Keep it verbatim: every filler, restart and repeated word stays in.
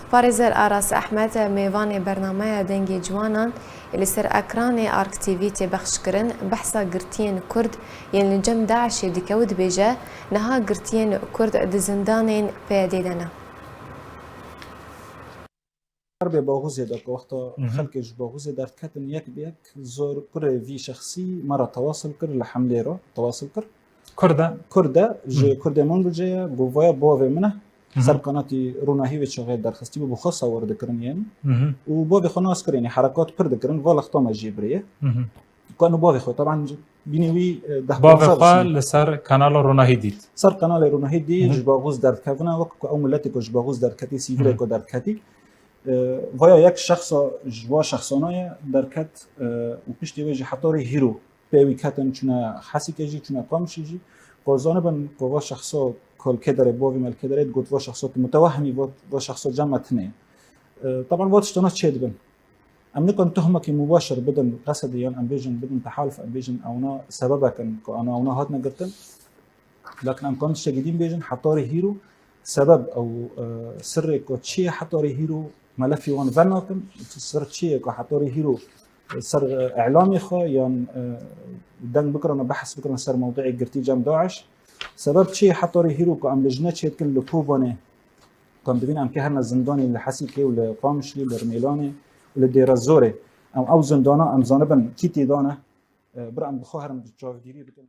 Parêzer Aras Ehmed, mêvanê bernameya Dengê Ciwanan ê li ser ekranê Ark T V tê bexşkirin, behsa girtiyên Kurd yên li cem DAIŞê dike û dibêje, niha girtiyên Kurd di zindanên P Y D'ê de ne. Herbê Baxûzê de ku wexta Mhm. xelkê ji Baxûzê derdiketin yek bi yek, zor kurê vî şexsî me re tewasil kir, li Hemlê re tewasil kir. Kurd e? Kurd e, ji Mhm. Kurdê Minbicê ye, got vaya bavê min e. Mhm. Ser qenatî Ronahî wê çaxê derxistî bû, bi xwe sawir dikirin yên. Mhm. Û bavê xwe nas kirin, herekat pir dikirin, va lexta me jê biriye. Mhm. Ku eno bavê xwe, taban bînî wî, e, deh Bavê xwe li ser kanala Ronahî dît. Ser kanalê Ronahî dî Mhm. ji Baxûz derdikevine, wek ku ew miletê ku ji Baxûz derdiketî, sîvilê Mhm. ku derdiketî. E, vaya yek şexsa ji va şexsana ye, derket, e, û piştî wê jî hetarê hîro pê wî ketin, çûne Hesîkê jî, çûne Qamişlî jî. Ku zanibin ku va şexsa ku li kê derê, bavê me li kê derê, digot va şexsa tu mutewehimî, va, va şexsa cem me tune ye. E, taban va tiştana çêdibin. Em nikan tuhmekî mubaşir bidin, qesedî yan em bêjin bidin tehaluf, em bêjin ewna sebebek in ku ana ewna hatine girtin. Lakin em kan tiştekî din bêjin, hetarê hîro sebeb ew, e, sirrê ku çi ye hetarê hîro melefî wan venakin, sir çi ye ku hetarê hîro ser, e, îlamê xwe yan, e, deng bikirana, behs bikirana ser mewduê girtî cem DAIŞ. Sebeb çi ye hetarê hîro ku em lijne çêdikin li Kobanê, ku em dibîn em kê herine zindanê li Hesîkê û li Qamişlî, li Rmêlanê û li Dêrezorê. Em ew zindana em zanibin kî tê de ne, e, bira em bi xwe herin çavgîrî bikin.